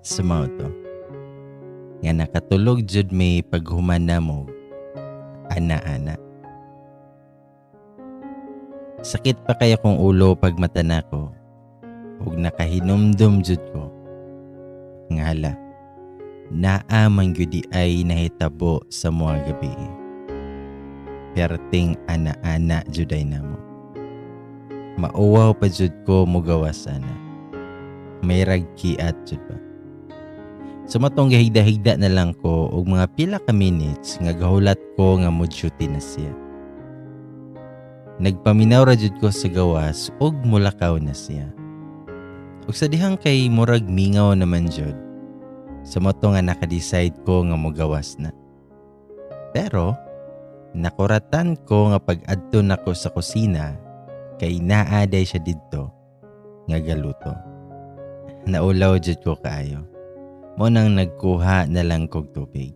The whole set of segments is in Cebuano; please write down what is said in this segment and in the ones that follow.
Sa mao to nga nakatulog jud mi paghuman namo ana-ana. Sakit pa kay akong ulo pag mata nako ug nakahinumdum jud ko nga hala, naa man gyud diay nahitabo sa mga gabi. Perting ana-ana jud ay namo. Mauwaw pa jud ko mugawas ana. May ragkiat jud ba. So matong gahigda-higda na lang ko og mga pila ka minutes nga gahulat ko nga mo duty na siya. Nagpaminaw ra jud ko sa gawas ug mulakaw na siya. Ug sa dihang kay murag mingaw naman jud. Sa mao to nga naka-decide ko nga mogawas na. Pero nakuratan ko nga pag-adto nako sa kusina kay naa day siya didto nga galuto. Naulaw jud ko kaayo. Mo nang nagkuha na lang kog tubig.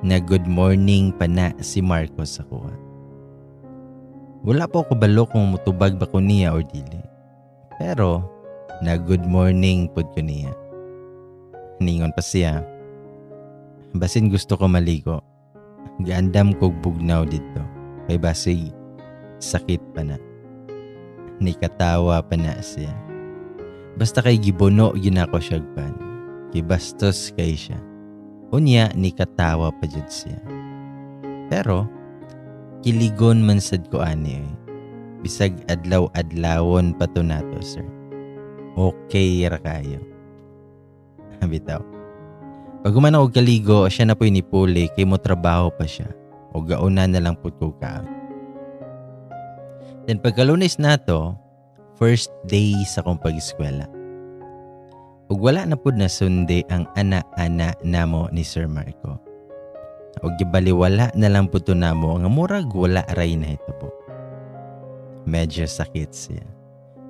Na good morning pa na si Marco sa kuha. Wala po ko balo kung mutubag ba ko niya or dili. Pero na good morning pod ko niya. Ningon pa siya, "Basin gusto ko maligo. Gaandam kog bugnaw didto. Kay basig sakit pa na." Nikatawa pa na siya. Basta kay gibuno ginako siya pan. Kay bastos kay siya. Unya nikatawa pa jud siya. Pero kiligon man sad ko ani eh. Bisag adlaw-adlawon pa to nato, sir. Okay ra kayo. Bitaw. Pag human ako kaligo, siya na po'y nipuli kay mo trabaho pa siya. O gauna na lang pud ko kaon. Then pagka-Lunes na to, first day sa akong pag-eskwela. Ug wala na pud na sundi ang ana-ana namo ni Sir Marco. Ug gibaliwala na lang pud to namo nga murag wala ray nahitabo. Medyo sakit siya.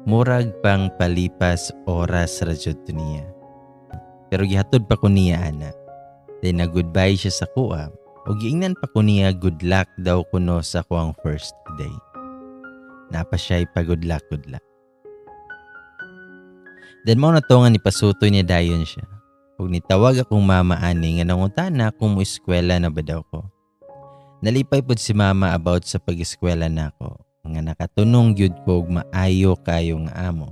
Murag pang palipas oras ra jud to niya. Pero gihatod pa ko niya ana. Then na goodbye siya sa kuha. Ug giingnan pa ko niya good luck daw kuno sa kuang first day. Napa siya'y pa good luck, good luck. Then mao na to nga nipasutoy niya dayon siya. Ug nitawag akong mama ani nga nangutana kung mo-eskwela na ba daw ko. Nalipay pod si mama about sa pag-eskwela nako nga nakatunong gyud ko og maayo kayo nga amo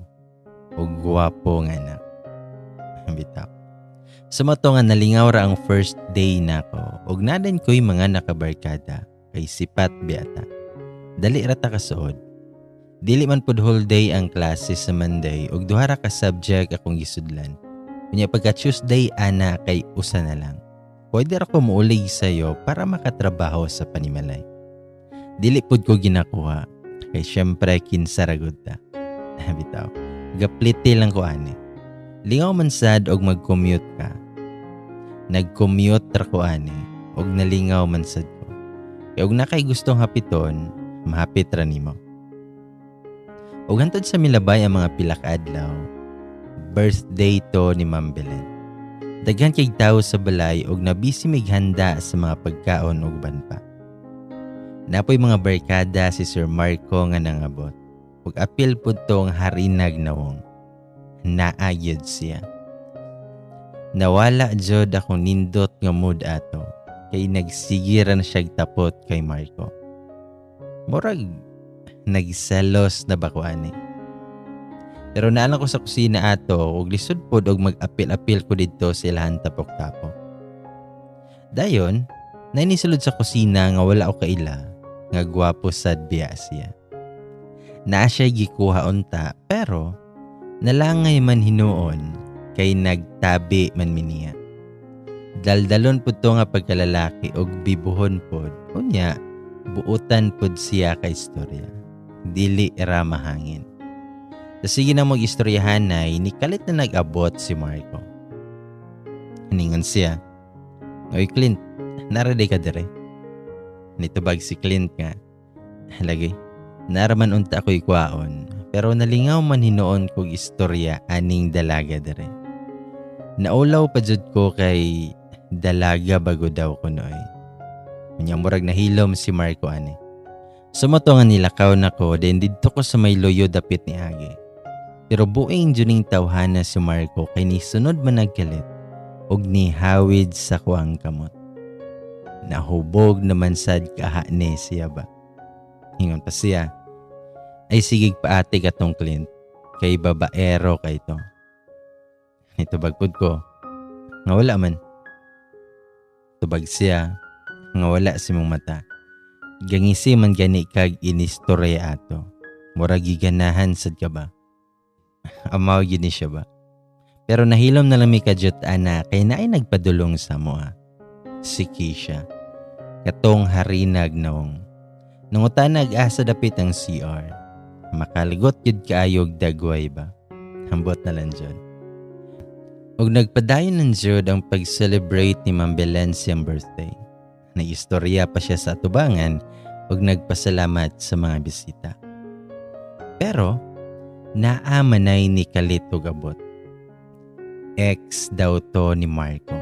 ug gwapo nga anak. Bitaw. Sa mao to nga nalingaw ra ang first day nako ug nadan ko'y mga nakabarkada kay sipat biata. Dali ra ta kasuod. Dili man pud whole day ang klase sa Monday ug duha ra ka subject akong gisudlan. Unya pagka Tuesday ana kay usa na lang. Pwede ra ko muulig sayo para makatrabaho sa panimalay. Dili pud ko ginakuha kay syempre kinsa ra gud ta. Bitaw. Gapliti lang ko ani. Lingaw man sad og mag-commute ka. Nag-commute ra ko ani og nalingaw man sad ko. Kay og nakay gustong hapiton, mahapit ra nimo. Og hantod sa milabay ang mga pila ka adlaw, birthday to ni Ma'am Belen. Daghan kay tawo sa balay og nabisi mighanda sa mga pagkaon ug uban pa. Napoy mga barkada si Sir Marco nga nangabot. Ug apil pud tong harinag nawong. Naa gyud siya. Nawala jud akong nindot nga mood ato kay nagsige ra na siyag tapot kay Marco. Murag nagselos na ba ko ani. Pero naa ko sa kusina ato ug lisod pod og mag-apil-apil ko didto sa ilahan tapok-tapok. Dayon, nainisulod sa kusina nga wala ko kaila nga gwapo sad biya siya. Naa siya gikuha unta pero nalangay man hinuon kay nagtabi man mi niya. Daldalon pud to nga pagkalalaki og bibuhon pod. Unya, buutan pod siya ka istorya. Dili ra mahangin. Sa sige na mag-istoryahanay, ni kalit na nag-abot si Marco. Ningon siya, "Oy Clint, naraday ka dire?" Nitubag si Clint nga, "Lagi, naraman unta ako'y kwaon, pero nalingaw man hinuon kog istorya aning dalaga dire." Naulaw pa jud ko kay dalaga bago daw ko noy. Unya murag nahilom si Marco ani. Sa mao to nga nilakaw nako, then didto ko sa may luyo dapit ni Agi. Pero buing jud ning tawhana si Marco kay nisunod man nagkalit og nihawid sa kuang kamot. Nahubog naman sad kaha ni siya ba. Ingon pa siya, "Ay sigig paati katong Clint, kay babaero kay to." Nitubag pud ko nga wala man. Tubag siya nga wala sa imong mata. Gangisi man gani kag inistorya ato. Murag giganahan sad ka ba? Amaw gid ni siya ba? Pero nahilom na lang mi kadyot ana kay naay nagpadulong sa amoa. Si Keisha. Katong harinag nawong. Nangutana og asa dapit ang CR. Makalagot gyud kaayog dagway ba? Hambot na lang jud. Og nagpadayon ng jud ang pag-celebrate ni Ma'am Belen siyang birthday. Nag-istorya pa siya sa atubangan ug nagpasalamat sa mga bisita. Pero naa manay ni kalit og abot. Ex daw to ni Marco.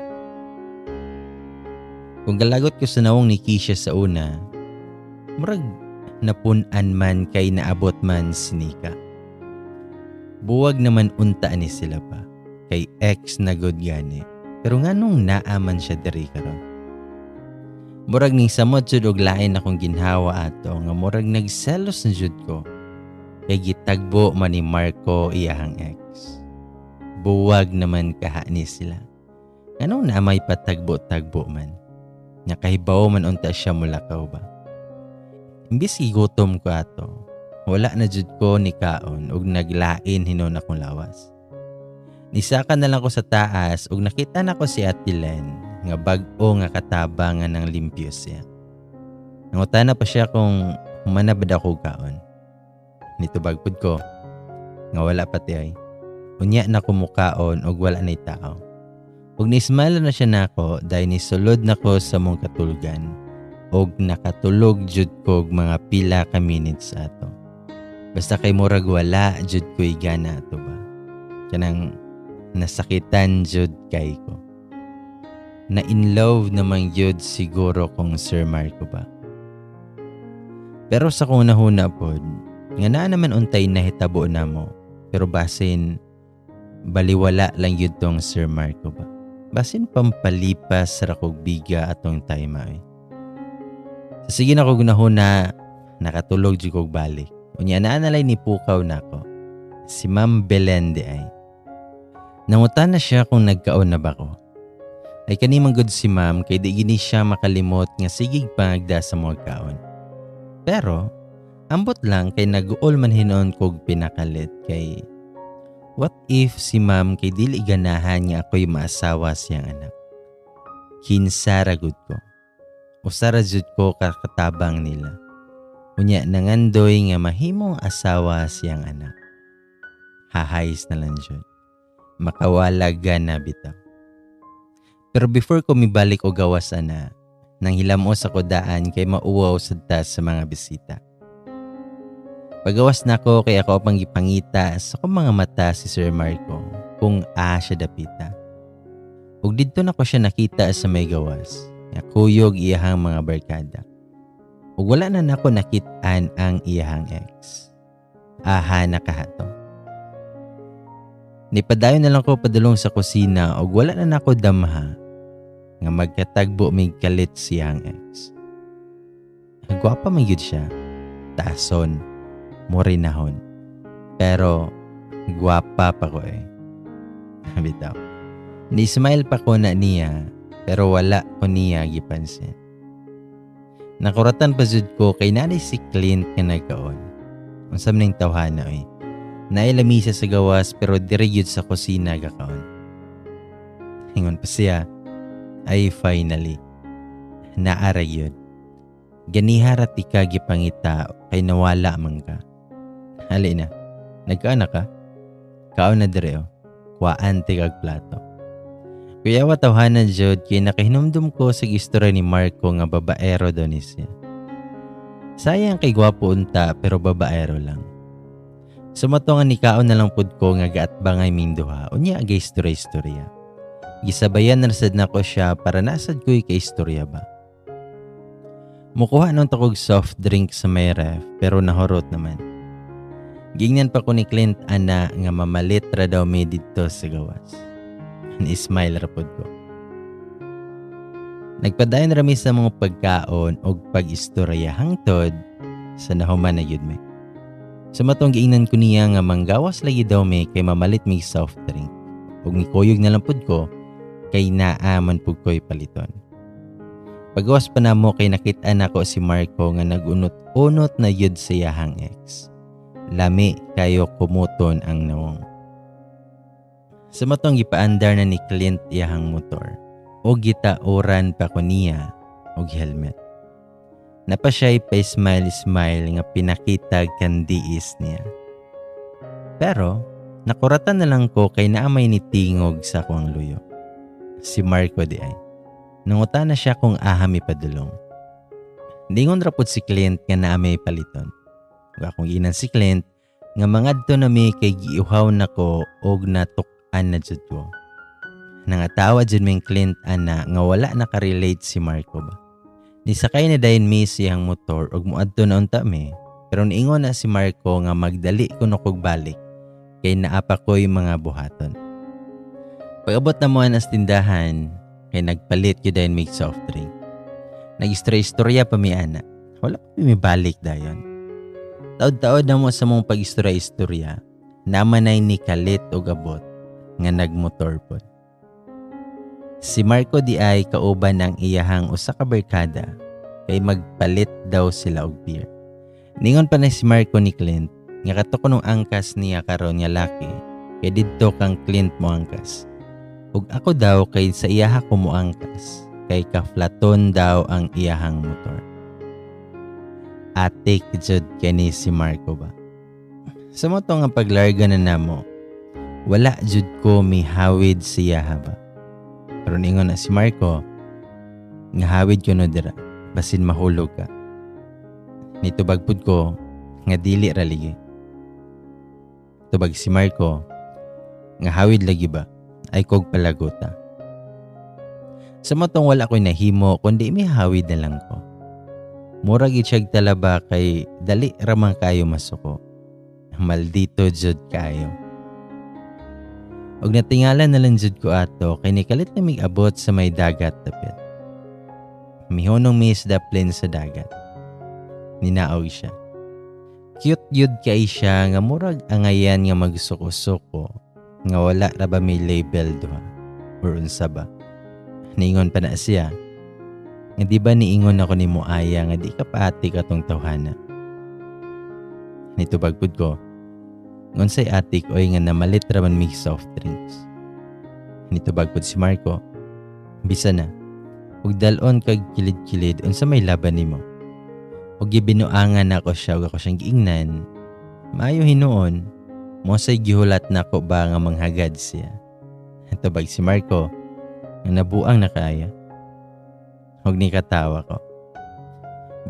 Kung galagot ko sa nawong ni Keisha sa una, murag napun-an man kay naabot man si Nika. Buwag naman unta ni sila pa, kay ex na gud gani. Pero nganong naa man siya diri karon? Murag ning samot jud og lain akong ginhawa ato nga murag nagselos na jud ko kay gitagbo man ni Marco iyahang ex. Buwag naman kaha ni sila. Nganong na may patagbo-tagbo man? Nakahibaw man unta siya mulakaw ba? Imbis gigutom ko ato, wala na jud ko ni kaon ug naglain hinon akong lawas. Nisaka na lang ko sa taas ug nakita na ko si Ate Len nga bag-o nga kataba nga nang limpyo siya. Nangutana pa siya kung humana ba daw ko kaon. Nitubag pud ko nga wala pa ti ay. Unya na ko mukaon og wala na'y tao. Ug ni-smile na siya nako dahil nisulod na ko sa mong katulgan og nakatulog jud ko og mga pila ka minutes ato. Basta kay murag wala jud ko'y gana ato ba. Kanang nasakitan jud kay ko. Na in love naman jud siguro kong Sir Marco ba. Pero sa kung nahuna pod, nga naa naman untay nahitabo namo. Pero basin baliwala lang yun tong Sir Marco ba. Basin pampalipas ra kog biga atong time ay. Sa sige na kog nahuna, nakatulog jud kog balik. Unya naa nalay ni pukaw nako. Si Ma'am Belen di ay. Nangutan na siya kung nagkaon na ba ko. Ay kani man gud si Ma'am kay di gini siya makalimot nga sigig pangagda sa mga kaon. Pero ambot lang kay naguol man hinuon kog pinakalit kay what if si Ma'am kay dili ganahan nga ako'y maasawa siyang anak. Kinsa ra gud ko. Usa ra jud ko kakatabang nila. Unya nangandoy nga mahimong asawa siyang anak. Hahays na lang jud. Makawala gana bitaw. Pero before ko mibalik og gawas ana, nang hilamos ako daan kay mauwaw sad ta sa mga bisita. Pagawas nako kay ako pang gipangita sa akong mga mata si Sir Marco kung a siya dapita. Ug didto nako siya nakita sa may gawas, nga kuyog iyahang mga barkada. Ug wala na nako nakit-an ang iyahang ex. Aha na kahato. Nipadayon na lang ko padulong sa kusina ug wala na nako damha nga magkatagbo mig kalit siyang ex. Gwapa man gyud siya. Taason, morinahon. Pero gwapa pa ko eh. Bitaw. Ni-smile pa ko na niya pero wala ko niya gipansin. Nakuratan pa jud ko kay nanay si Clint nga nagkaon. Unsa man ning tawhana oy. Naay lamisa sa gawas pero diri gyud sa kusina gakaon. Ingon pa siya, "Ay finally, naara gyud. Ganiha ra tika gipangita kay nawala man ka. Hali na, nagkaon na ka? Kaon na dire oh, kuhaan ti kag plato." Kuya wa tawhana jud kay nakahinumdum ko sa istorya ni Marco nga babaero daw ni siya. Sayang kay gwapo unta pero babaero lang. Sumato nga nikaon na lang pud ko nga gaatbangay ming duha, unya agay istorya-istorya. Gisabayan na sad nako siya para nasad ko'y kay istorya ba. Mukuha nung takog soft drink sa may ref pero nahurot naman. Gingnan pa ko ni Clint ana nga mamalit ra daw mi didto sa gawas. Ni-smile ra pod ko. Nagpadayon ra mi sa mga pagkaon og pag-istorya hangtod sa nahuman na gyud mi. Sa matong giingnan ko niya nga manggawas lagi daw mi kay mamalit mig soft drink. Ug nikuyog na lang pud ko kay naa man pud ko'y paliton. Pagawas pa namo kay nakit-an nako si Marco nga nagunot-unot na yud sa iyahang ex. Lami kayo kumuton ang nawong. Sa matong gipaandar na ni Clint iyahang motor o gitauran pa ko niya og helmet. Napa siya'y pa-smile-smile nga pinakita kandiis niya. Pero nakuratan na lang ko kay naamay ni tingog sa akong luyo. Si Marco di ay. Nangutana siya kung aha mi padulong. Ningon ra pud si Clint nga naa may paliton. Ug akong giingnan si Clint nga mangadto na mi kay giuhaw nako og natuk-an na jud ko. Nangatawa jud ming Clint ana nga wala nakarelate si Marco ba. Nisakay na dayon mi siyang motor ug moadto na unta mi, pero niingon na si Marco nga magdali kuno kog balik kay naa pa ko'y mga buhaton. Pag-abot na mo sa tindahan kay nagpalit gyud dayon mig soft drink. Nag-istorya-istorya pa mi ana. Wala pa mi balik dayon. Taod-taod na mo sa mong pag-istorya-istorya, namanay ni kalit og abot nga nagmotor pod. Si Marco di ay kauban ang iyahang usa ka barkada kay magpalit daw sila og beer. Ningon pa na si Marco ni Clint nga kato kunong angkas niya karon nga laki kay didto kang Clint mo angkas. Ug ako daw kay sa iyaha ko mo angkas kay kaflaton daw ang iyahang motor. Atik jud kani si Marco ba. Sa mo to nga paglarga na namo, wala jud ko mihawid siya ba. Pero ningon na si Marco, nga hawid ko no dira, basin mahulog ka. Nitubag pud ko, nga dili ra ligi. Tubag si Marco, nga hawid lagi ba, ay kog palagota. Sa motong wala ko'y nahimo, kundi mihawid na lang ko. Mura gid siyag talaba kay dali ramang kayo masuko. Maldito jud kayo. Og natingala na lang jud ko ato kay nikalit na mig-abot sa may dagat dapit. Mihunong mi sa daplin sa dagat. Ninaog siya. Cute yud kay siya nga murag angayan nga magsuko-suko nga wala ra ba may label duha or unsa ba. Niingon pa na siya nga di ba niingon ako nimo aya nga di ka paati katong tawhana. Nitubag pud ko, ngunsay atik oy nga namalit ra man mig soft drinks. Nitubag pud si Marco, bisa na, ug dal-on kag kilid-kilid unsa may laban nimo. Ug gibinuangan nako siya ug ako siyang giingnan, maayo hinuon, mosay gihulat nako ba nga manghagad siya. Nitubag si Marco, nga nabuang na kaaya. Ug ni katawa ko.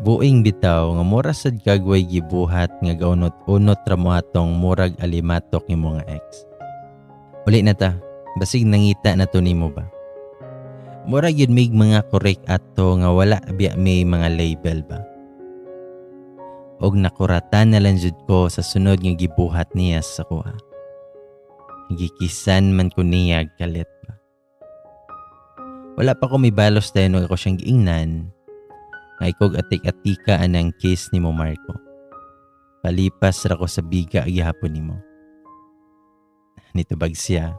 Buing bitaw nga mura sad kag way gibuhat nga gaunot-unot ra mo atong murag alimatok nimo nga ex. Uli na ta, basig nangita na to nimo ba? Mura gyud mig mga korek ato nga wala biya may mga label ba? Og nakuratan na lang jud ko sa sunod nga gibuhat niya sa kuha. Gikisan man ko niya kalit ba? Wala pa ko may balos dayon og ako siyang giingnan. Nga ikog atik-atika anang kiss nimo Marco. Palipas ra ko sa biga gihapon nimo. Nitubag siya.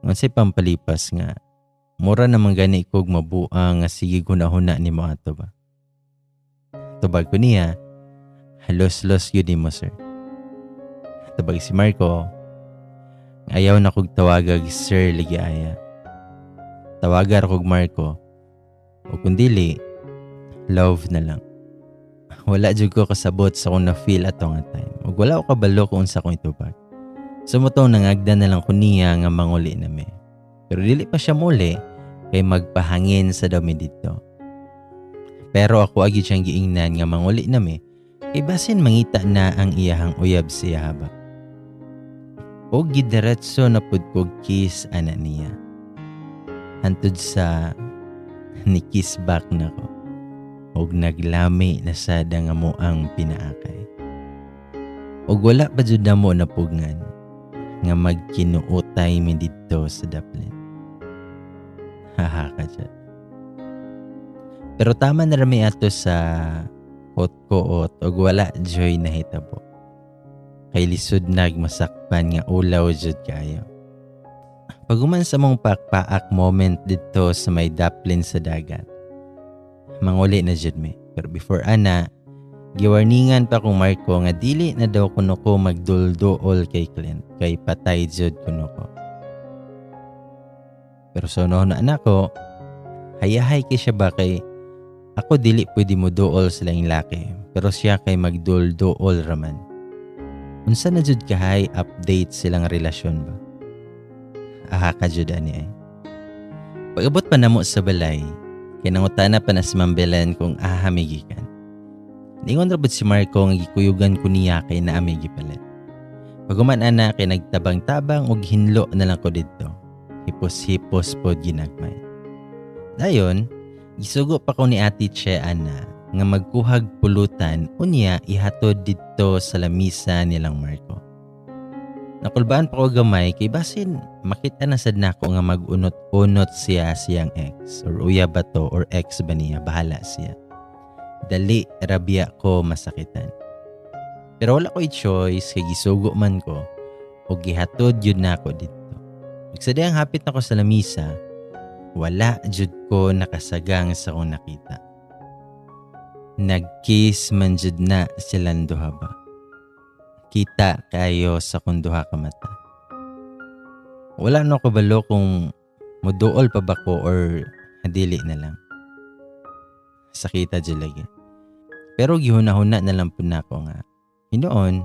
Unsay pampalipas nga mura naman gani kog mabuang nga sige hunahuna nimo ato ba. Tubag ko niya, halos-los yun nimo sir. Tubag si Marco, ayaw na kog tawagag sir ligi aya. Tawagar kog Marco, o kung dili, love na lang. Wala jud ko kasabot sa kung na-feel ato nga time. Ug wala ko kabalo kung unsa kong itubag. Sumutong nangagda na lang ko niya nga manguli na mi. Pero dili pa siya muli kay magpahangin sa dami dito. Pero ako agi siyang giingnan nga manguli na mi kay basin mangita na ang iyahang uyab siya haba. O gidiretso na pud kog kiss ana niya. Hantod sa ni kiss back na ko. Og naglami na sada nga mo ang pinaakay. Ug wala pa jud namo napugngan nga magkinuotay mi didto sa Daplin. Haha ka jud. Pero tama na rami ato sa kuot-kuot ug wala joy nahitabo. Kay lisod nag masakpan nga ulaw jud kayo. Paghuman sa mong paak-paak moment didto sa may daplin sa dagat, manguli na jud mi. Pero before ana, giwarningan pa kong Marco nga dili na daw kuno ko magdulduol kay Clint kay patay jud kuno ko. Pero sa so, na anak ko, hayahay kay siya ba kay ako dili pwede mo duol sa laing laki, pero siya kay magdulduol raman. Unsa na jud kahay update silang relasyon ba? Aha ka jud ani ay. Pag-abot pa namo sa balay, kinangutana pa na si Ma'am Belen kung aha mi gikan. Ningon ra si Marco nga gikuyugan ko niya kay naa mi gipalit. Paghuman ana kay nagtabang-tabang og hinlo na lang ko didto. Hipos-hipos pod ginagmay. Dayon, gisugo pa ko ni Ate Che ana nga magkuhag pulutan unya ihatod didto sa lamisa nilang Marco. Nakulbaan pa ko gamay kay basin makita na sad nako nga mag-unot-unot siya siyang ex or uya ba to or ex ba niya, bahala siya. Dali rabia ko masakitan. Pero wala ko'y choice kay gisugo man ko o gihatod yun nako didto. Ug sa dihang hapit nako sa lamisa, wala jud ko nakasagang sa akong nakita. Nag-kiss man jud na silang duha ba. Kita kayo sa akong duha ka mata. Wala no kabalo kung muduol pa ba ko or dili na lang. Sakita jud lagi. Pero gihuna-huna na lang pud nako nga hinoon,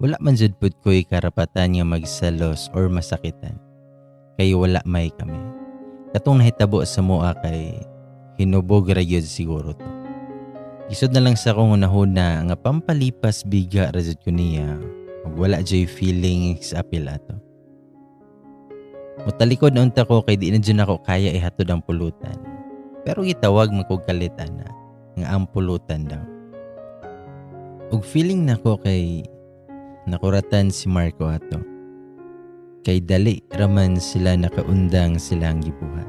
wala man jud pud ko'y karapatan nga magselos or masakitan. Kay wala may kami. Katong nahitabo sa mua kay hinubog ra gyud siguro to. Gisod na lang sa akong hunahuna nga pampalipas biga ra jud ko niya ug wala jud feelings apil ato. Mutalikod na unta ko kay di na jud nako kaya ihatod ang pulutan. Pero gitawag man kog kalit ana nga ang pulutan daw. Ug feeling nako kay nakuratan si Marco ato. Kay dali raman sila nakaundang silang gibuhat.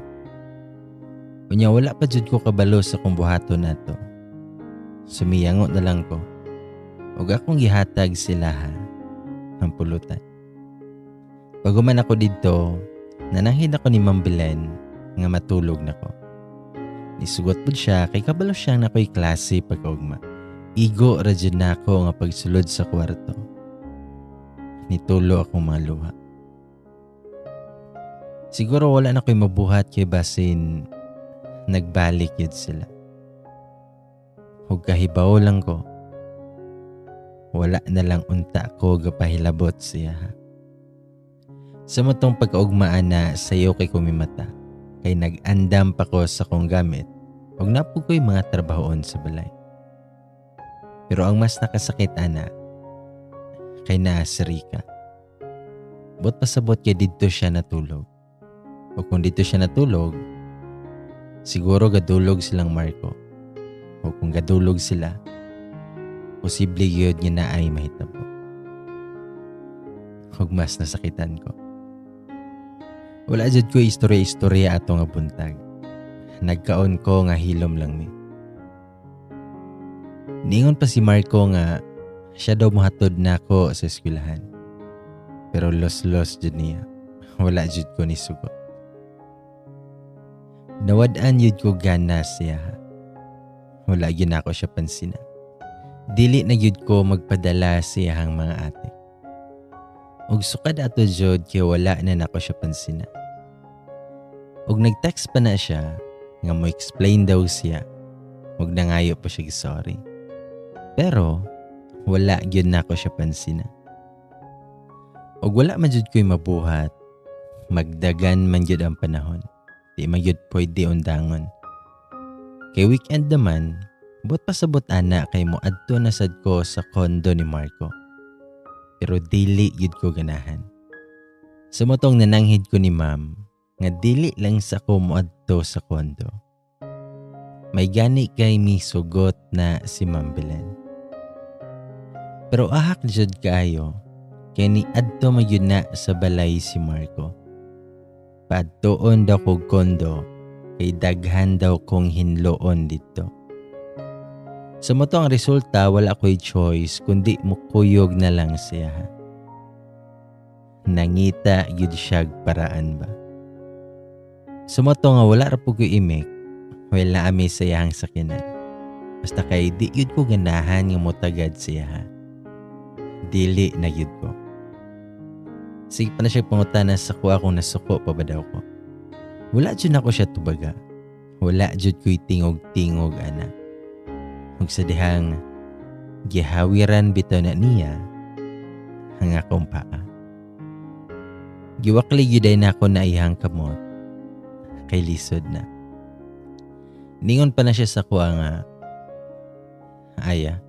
Unya wala pa jud ko kabalo sa kung buhaton nato. Sumiyango na lang ko. Ug akong gihatag sila ha, ang pulutan. Paghuman ako didto, nananghid ako ni Ma'am Belen nga matulog na ko. Nisugot pud siya kay kabalo siya na ako'y klase pagkaugma. Igo ra jud nako nga pagsulod sa kwarto. Nitulo akong mga luha. Siguro wala na ko'y mabuhat kay basin nagbalik yun sila. Ug kahibaw lang ko, wala na lang unta ko gapahilabot siya. Sa motong pagkaugmaan na sayo kay kumimata, kay nag-andam pa ko sa kong gamit, ug napug ko'y mga trabahoon sa balay. Pero ang mas nakasakit ana, kay naa si Rika. Buot pasabot kay didto siya natulog. O kung didto siya natulog, siguro gadulog silang Marco. O kung gadulog sila, posible gyud nga naay mahitabo. Ug mas nasakitan ko. Wala jud ko istorya-istorya ato nga buntag. Nagkaon ko nga hilom lang mi. Ningon pa si Marco nga siya daw mohatod nako sa eskwelahan. Pero los-los jud niya. Wala jud ko ni sugot. Nawad-an jud ko gana siya. Wala gyud nako siya pansina. Dili na gyud ko magpadala sa iyahang mga ate. Ug sukad ato jud kay wala na nako siya pansina. Ug nag-text pa na siya nga mo explain daw siya. Ug nangayo pa siya sorry. Pero wala gyud nako siya pansina. Ug wala man jud ko'y mabuhat, magdagan man gyud ang panahon. Di man gyud pwede undangon. Kay weekend naman, buot pasabot ana kay moadto na sad ko sa condo ni Marco. Pero dili gyud ko ganahan. Sa motong nananghid ko ni ma'am nga dili lang sa ko moadto sa condo. May gani kay mi sugot na si Ma'am Belen. Pero ahak jud kaayo kay niadto man gyud na sa balay si Marco. Paadtuon daw kog kondo kay daghan daw kong hinloon didto. Sa mao to ang resulta, wala ko'y choice kundi mukuyog na lang siya. Nangita gyud siyag paraan ba. Sa mao to nga wala ra pud ko'y imik while naa mi sa iyahang sakyanan. Basta kay di gyud ko ganahan nga motagad siya. Dili na gyud ko. Sige pa na siya pangutana sa kuha kung nasuko pa ba daw ko. Wala jud nako siya tubaga. Wala jud ko'y tingog-tingog ana. Ug sa dihang gihawiran bitaw na niya ang akong paa. Giwakli gyud ay nako na iyang kamot kay lisod na. Ningon pa na siya sa kuha nga, "Aya,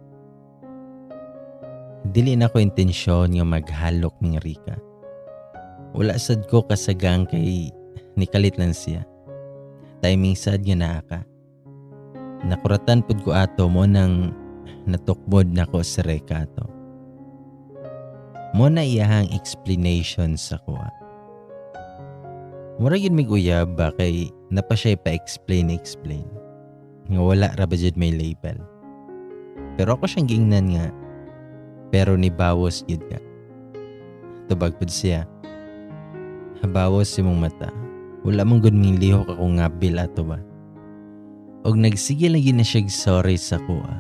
dili na ko intensyon nga maghalok ning Rika. Wala sad ko kasagang kay nikalit lang siya. Timing sad nga naa ka. Nakuratan pud ko ato mo nang natukmod nako sa Reka ato." Mo na iyahang explanation sa kuha. Mura gyud mig-uyab ba kay napa siya pa-explain explain. Nga wala ra ba jud may label. Pero ako siyang giingnan nga, "Pero ni bawas gyud ka." Tubag pud siya, "Bawas imong mata. Wala man gud ming lihok akong ngabil ato ba." Og nagsige lagi na siya sorry sa kuha.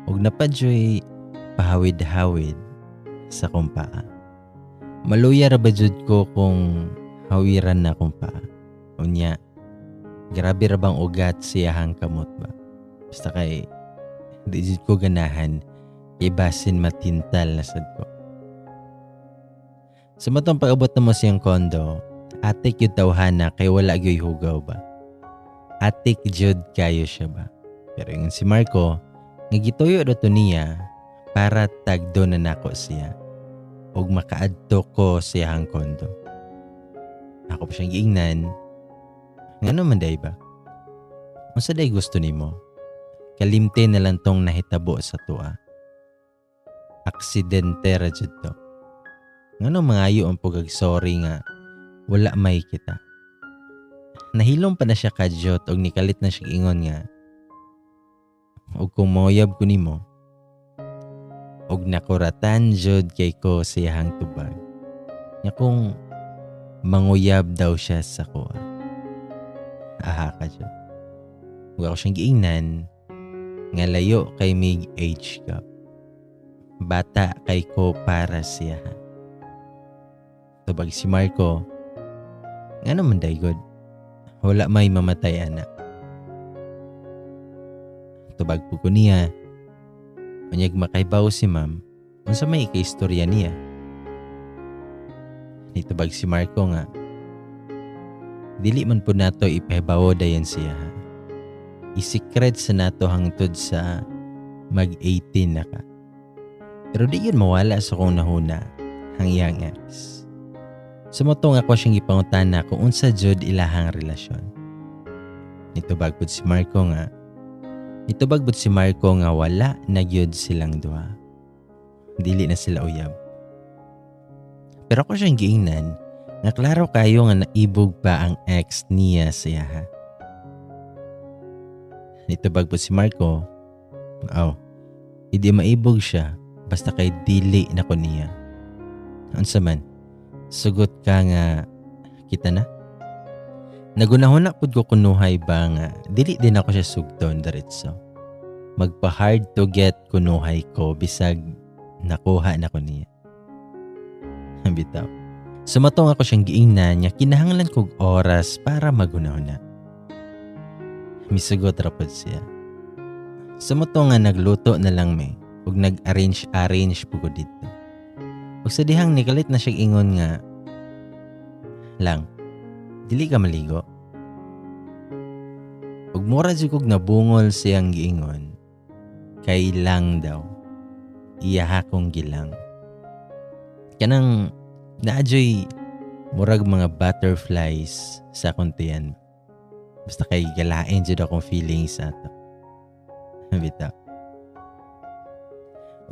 Og napadyoy pahawid-hawid sa akong paa. Maluya ra ba jud ko kung hawiran na akong paa. Unya, grabe ra bang ugat siyahang kamot ba. Basta kay di jud ko ganahan kay basin matintal na sad ko. Sa matong pag-abot na mo siyang kondo, atik yun tawhana kay wala gyoy hugaw ba. Atik jud kayo siya ba. Pero ingon si Marco, nga gituyo daw to niya para tagdo na nako siya ug makaadto ko sa iyang kondo. Ako pa siyang giingnan, "Ngano man day ba? Unsa day gusto nimo? Kalimte na lang tong nahitabo sa tuwa. Aksidente ra jud to. Ngano mangayo ang pugag sorry nga wala may kita?" Nahilom pa na siya kadyot og nikalit na siya ingon nga, "Og kung moyab ko nimo?" Og nakuratan jud kay ko sa iyahang tubag nga kung manguyab daw siya sa kuha. Aha ka jud. Ug ako siyang giingnan nga layo kay mig age gap. Bata kay ko para siya. Tubag si Marco, "Ngano man day god? Wala may mamatay ana." Tubag po ko niya, "Unyag makaibaw si ma'am, unsa may ikaistorya niya?" Nitubag si Marco nga, "Dili man po nato ipahibawo dayon siya ha. I-secret sa nato hangtod sa mag-18 na ka." Pero di yun mawala sa kong nahuna ang iyang ex. Sumutong ako siyang ipangutana kung unsa jud ilahang relasyon. Nitubag pud si Marco nga wala na gyud silang duha. Dili na sila uyab. Pero ako siyang giingnan nga klaro kayo nga naibog pa ang ex niya sa iyaha. Nitubag pud si Marco, "Aw, hindi maibog siya basta kay dili na ko niya. Unsa man, sugot ka nga kita na?" Nagunahuna pud ko kunuhay ba nga dili din ako siya sugton diretso. Magpa hard to get kunuhay ko bisag nakuha na ko niya. Bitaw. Sumatong ako siyang giingnan nga kinahanglan kog oras para maghunahuna. Misugot ra pud siya. Sumutong nga nagluto na lang may ug nag-arrange-arrange pud ko didto. Ug sa dihang nikalit na siya ingon nga, "Lang, dili ka maligo?" Ug mura jud kog nabungol siyang giingon, kay lang daw, iyaha kong gilang. Kanang naadyoy murag mga butterflies sa akong tiyan. Basta kay galain jud akong feelings ato. Bitaw.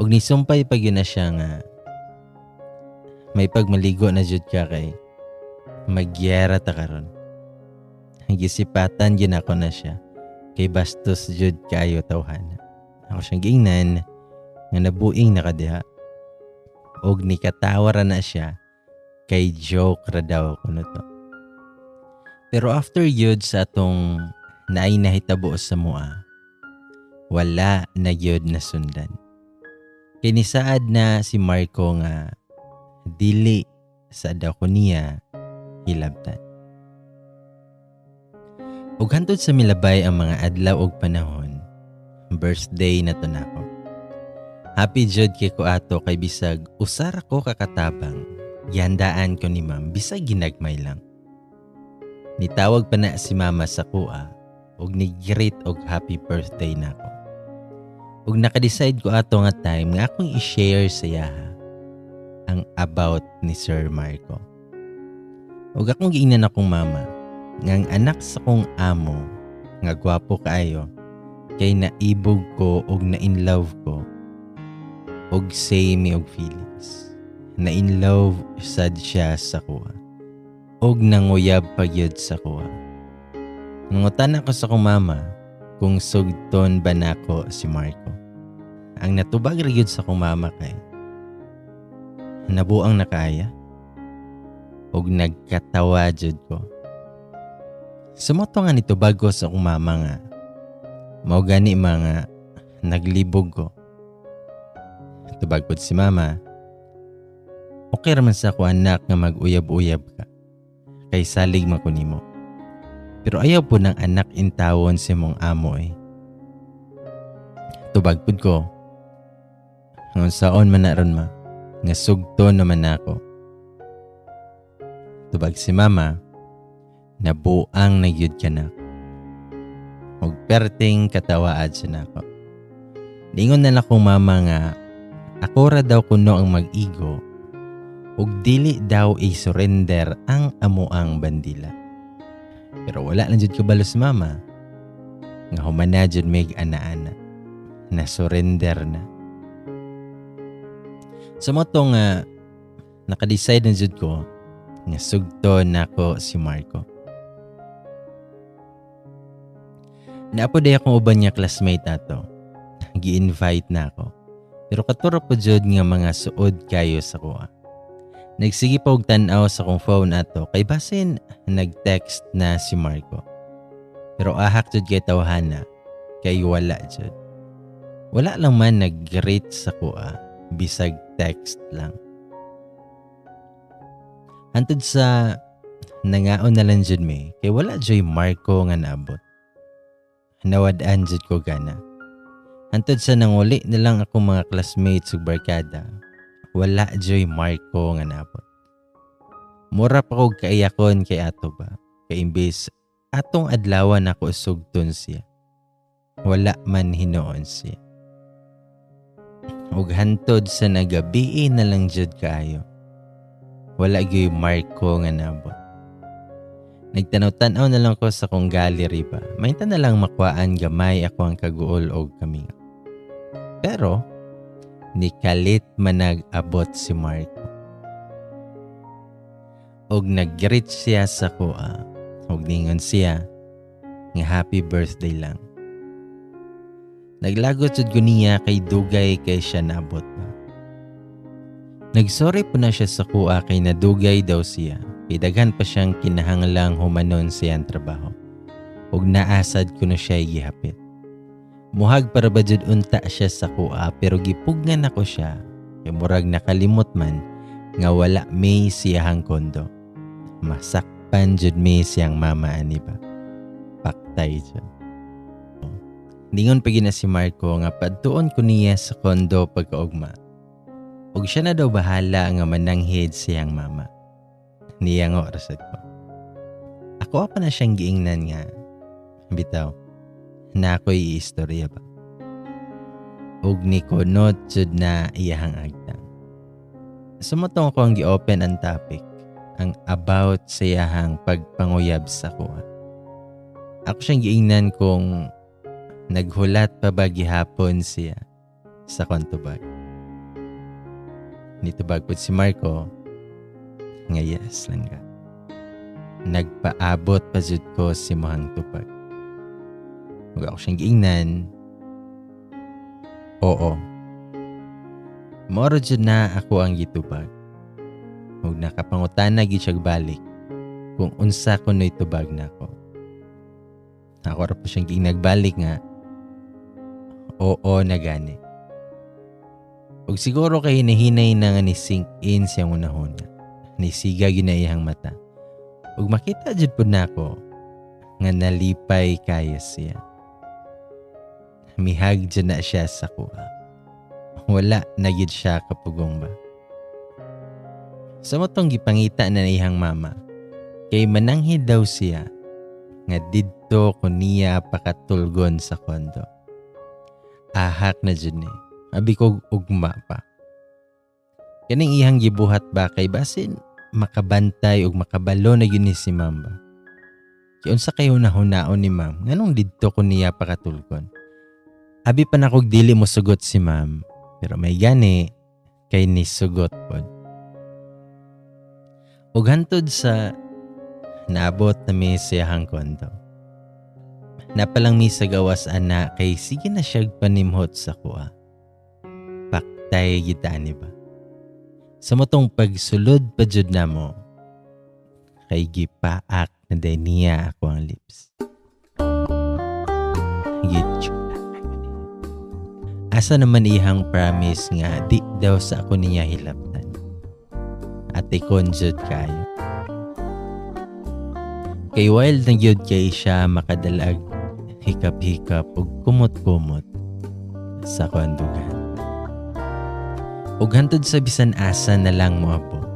Og nisumpay pa gyud na siya nga may pagmaligo na jud ka kay magyera ta karon. Gisipatan gyud ako na siya kay bastos jud kaayo tawhana. Ako siyang giingnan nga nabuing na ka diha. Og nikatawa ra na siya kay joke ra daw kuno to. Pero after yun sa atong naay nahitabo sa mua, wala na gyud nasundan. Kay nisaad na si Marco nga dili sa daw ko niya hilabtan. Ug hantod sa milabay ang mga adlaw og panahon, birthday na to nako. Happy jud kay ko ato kay bisag usara ko kakatabang, gihandaan ko ni ma'am bisag ginagmay lang. Nitawag pa na si mama sa kuha og ni-greet og happy birthday nako. Ug naka-decide ko ato nga time nga akong i-share sa iyaha ang about ni Sir Marco. Ug akong giingnan akong mama nga ang anak sa kong amo nga gwapo kaayo kay naibog ko og na-in love ko og same mi og feelings. Na-in love sad siya sa kuha og nanguyab pa gyud sa kuha. Nangutan ako sa akong mama kung sugton ba nako si Marco. Ang natubag ra gyud sa akong mama kay nabuang nakaaya og nagkatawa jud ko. Sumoto nga nitubag ko sa akong mama nga mao gani mga naglibog ko. Tubag pod si mama, okay raman sa ako anak nga mag-uyab-uyab ka kay salig man ko nimo. Pero ayaw po ng anak intawon si mong amo eh. Tubag pud ko, ngon saon man na ron ma, nga sugto naman ako. Tubag si mama, nabuang na gyud ka na. Og perting katawaad siya nako. Ningon na lang akong mama nga ako ra daw kuno ang mag-igo ug dili daw i-surrender ang amuang bandila. Pero wala na jud kabalo si mama nga human na jud mig ana-ana, na surrender na. Sa mo to nga naka-decide na jud ko nga sugto nako si Marco. Naapo day akong uban niya classmate ato. Gi-invite na ako. Pero katuro po jud nga mga suod kayo sa kuha. Nagsige pa og tan-aw sa akong phone ato kay basin nag-text na si Marco. Pero ahak jud kay tawhana kay wala jud. Wala lang man nag-greet sa kuha bisag text lang. Hantod sa nangaon na lang jud mi kay wala joy Marco nga naabot. Nawad-an jud ko gana. Hantod sa nanguli na lang akong mga classmates ug barkada, wala joy Marco nga naabot. Mura pa kog kaiyakon kay ato ba, kay imbes atong adlawan ako sugton siya. Wala man hinuon siya. Ug hantod sa nagabii na lang jud kaayo, wala gyoy Marco nga naabot. Nagtanaw-tanaw na lang ko sa kong gallery ba. Mainta na lang makuhaan gamay ako ang kaguol og kaminga. Pero, nikalit man nag-abot si Marco. Og nag-greet siya sa kuha. Og ningon siya nga happy birthday lang. Naglagot jud ko niya kay dugay kay siya naabot ba. Nagsorry po na siya sa kuha kay nadugay daw siya. Kay daghan pa siyang kinahanglang humanon siyang trabaho. Ug naasad ko na siya gihapit. Muhag para ba jud unta siya sa kuha pero gipugnan ako siya. Kay murag nakalimot man nga wala may siyahang kondo. Masakpan jud may siyang mama ani ba. Paktay jud. Ningon pa gina si Marco nga padtuon ko niya sa kondo pagkaugma. Ug siya na daw bahala nga mananghid siyang mama. Niya nga orasad ko. Ako pa na siyang giingnan nga bitaw na ako'y iistorya ba. Ug ni kunot jud na iyahang agtang. Sumutong ko ang gi-open ang topic, ang about sa iyahang pagpanguyab sa kuha. Ako siyang giingnan kung naghulat pa ba gihapon siya sa kontubag. Nitubag pod si Marco nga yes lang ka. Nagpaabot pa jud ko sa imong tubag. Ug ako siyang giingnan, oo. Mao ra jud na ako ang gitubag. Ug nakapangutana gyud siya balik kung unsa kuno'y tubag nako. Ako ra po siyang giingnag balik nga oo na gani. Ug siguro kay hinahinay na nga ni sink in siyang unahuna. Nisiga gyud na iyang mata. Ug makita jud pud nako nga nalipay kayo siya. Mihag jud na siya sa kuha. Wala na gyud siya kapugong ba. Sa motong gipangita na iyang mama, kay mananghid daw siya nga didto ko niya pakatulgon sa kondo. Ahak na jud ni. Abi ko ugma pa. Kaning iyang gibuhat ba kay basin makabantay ug makabalo na gyud ni si ma'am ba. Kay unsa kay hunahunahon ni ma'am nganong didto ko niya pakatulgon. Abi pa nakog dili mo sugot si ma'am, pero may gani kay nisugot pod. Ug hantod sa naabot na mi sa iyahang kondo. Napalang mi sa gawas ana kay sige na siya panimhot sa kuha. Paktay gita ni ba? Sa motong pagsulod pa jud namo kay gipaak na day niya ako ang lips. Gitchula. Asa naman iyang promise nga di daw sa ako niya hilabtan. Ate kon jud kayo. Kay wild na gyud kay siya makadalag hikap-hikap ug kumot-kumot sa kandugan. Ug hantod sa bisan asa na lang moabot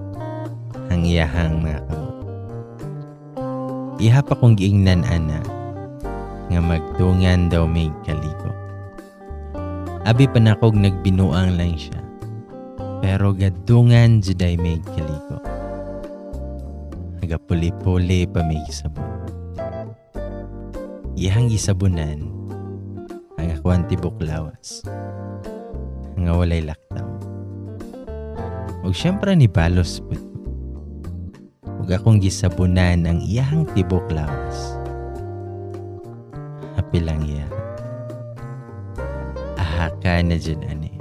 ang iyahang mga kamot. Iha pa kong giingnan ana nga magtungan daw may kaligo. Abi pa nakog nagbinuang lang siya. Pero gadungan juday may kaligo. Nagapuli-puli pa may gisabon. Iyahang gisabunan ang akuan tibok lawas nga walay laktaw. Ug syempre ni balos pud. Ug akong gisabunan ang iyahang tibok lawas. Happy lang iya. Ahaka na dyan ani.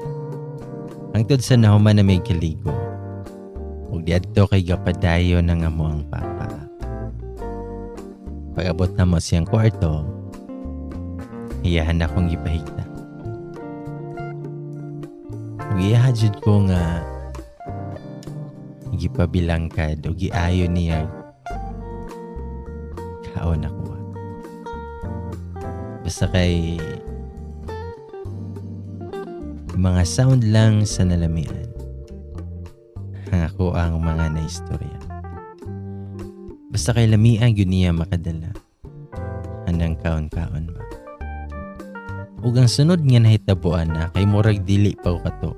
Hangtod sa nahuman na may kaligo. Ug diadto kay gapadayo ng amo ang papa. Pag-abot na mo siyang kwarto, iyahan akong gipahigda. Ug iyaha jud ko nga gipabilangkad o giayo niya kaon ako. Basta kay mga sound lang sa nalamian ang ako ang mga naistorya. Basta kay lamian gyud niya makadala anang kaon-kaon ba. Ug ang sunod nga nahitabuan na kay murag dili pa ko katuo.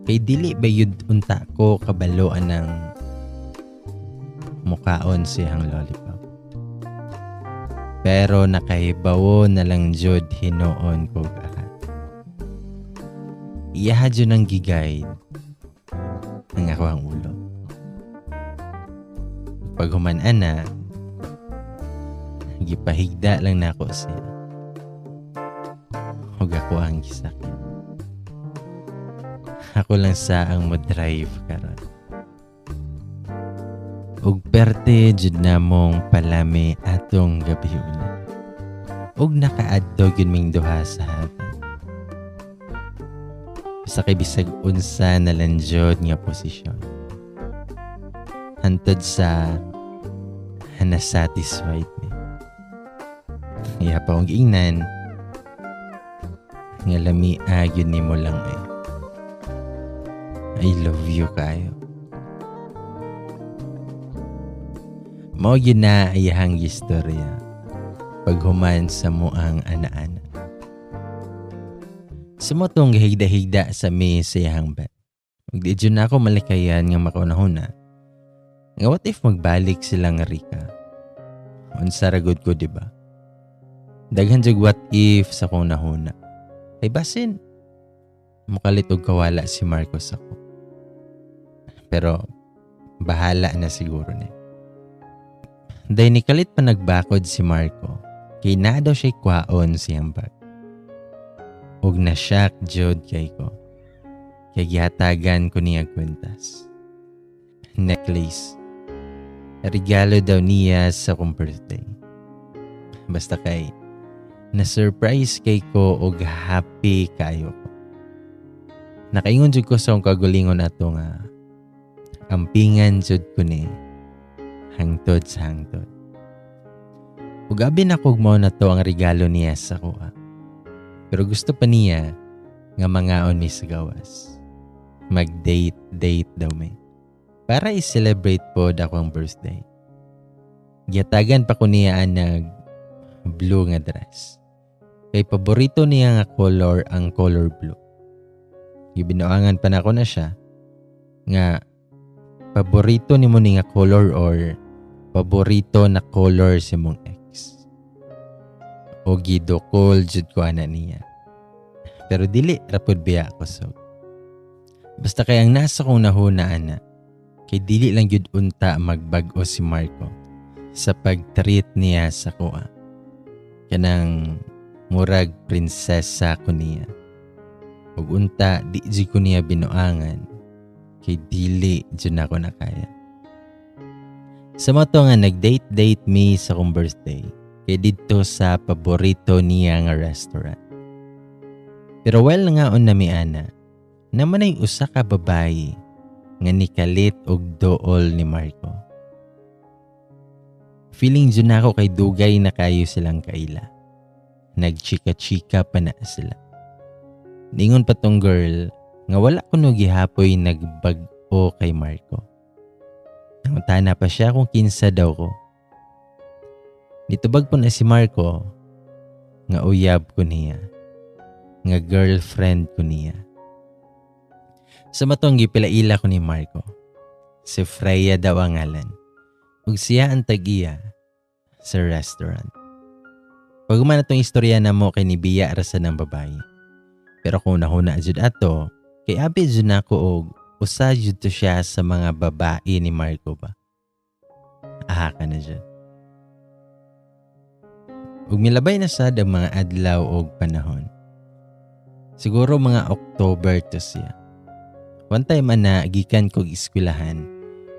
Kay dili ba yun unta ko kabalo anang mukaon siyang lollipop. Pero nakahibawo na lang jud hinuon ko gahat. Iyaha jud ang giguide ang ako ang ulo. Pag human ana, gipahigda lang nako siya. Ug ako ang gisakit. Ako lang sa ang mo-drive karon. Ug perte jud namong palami atong gabi una. Ug nakaadto gyud ming duha sa heaven. Basta kay bisag unsa na lang jud nga posisyon. Hantod sa na-satisfied mi. Iya pa akong giingnan nga lamia gyud nimo lang eh. I love you kayo. Mao gyud na iyahang istorya paghuman sa muang ana-ana. Sumotong gahigda-higda sa mi sa iyahang bed. Ug di jud na ako malikayan nga makaunahuna. Nga what if magbalik sila nga Rika? Unsa ra gud ko, di ba? Daghan jud what if sa kong nahuna. Kay basin mukalit og kawala si Marcos ako. Pero bahala na siguro ni. Day nikalit pa nagbakod si Marco kay naa daw siya kwaon siyang bag. Ug na-shock jud kay ko. Kay gihatagan ko niya kwintas. Necklace. Regalo daw niya sa akong birthday. Basta kay na-surprise kay ko og happy kaayo ko. Nakaingon jud ko sa akong kagulingon ato nga ampingan jud ko ni hangtod sa hangtod. Ug abi na kog mao na to ang regalo niya sa kuha. Pero gusto pa niya nga mangaon mi sa gawas. Mag-date-date daw mi. Para i-celebrate pod akong birthday. Gihatagan pa ko niya nag blue nga dress. Kay paborito niya nga color ang color blue. Gibinuangan pa nako na siya nga paborito nimo ni nga color or paborito na color si mong ex. O gidukol jud ko ana niya. Pero dili rapod biya ako so. Basta kay ang nasa kong nahuna ana kay dili lang gyud unta magbag-o si Marco sa pag-treat niya sa kuha. Kanang murag prinsesa ko niya. Ug unta di jud ko niya binuangan kay dili jud nako nakaya. Sa mao to nga nag-date-date mi sa akong birthday kay didto sa paborito niya nga restaurant. Pero while nangaon na mi ana, naman ay usa ka babayi nga nikalit og dool ni Marco. Feeling jud nako kay dugay na kayo silang kaila. Nagchika-chika pa na sila. Ningon pa tong girl nga wala kuno gihapoy nagbag-o kay Marco. Nangutana pa siya kung kinsa daw ko. Nitubag po na si Marco nga uyab ko niya, nga girlfriend ko niya. Sa matong gipilaila ko ni Marco, si Freya daw ang ngalan, ug siya ang tag-iya sa restaurant. Pag-uman atong istorya na mo kay nibiya ra sa ng babae. Pero kung nahuna jud ato, kay abi jud nako og usa jud to siya sa mga babae ni Marco ba. Aha ka na jud. Ug milabay na sad ang mga adlaw og panahon. Siguro mga October to siya. One time ana gikan kog eskwelahan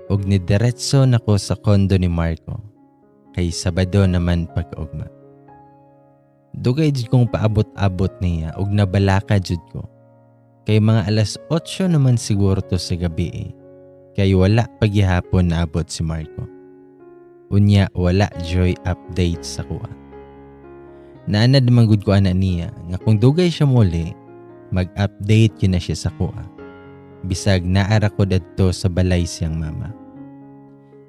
ug nidiretso nako sa kondo ni Marco kay Sabado naman pagkaugma. Dugay jud kong paabot-abot niya ug nabalaka jud ko. Kay mga 8:00 naman siguro to sa gabi eh. Kay wala paghihapon naabot si Marco. Unya wala joy update sa kuha. Naanad naman gud ko ana niya nga kung dugay siya muli, mag-update yun na siya sa kuha. Bisag naara ko dadto sa balay siyang mama.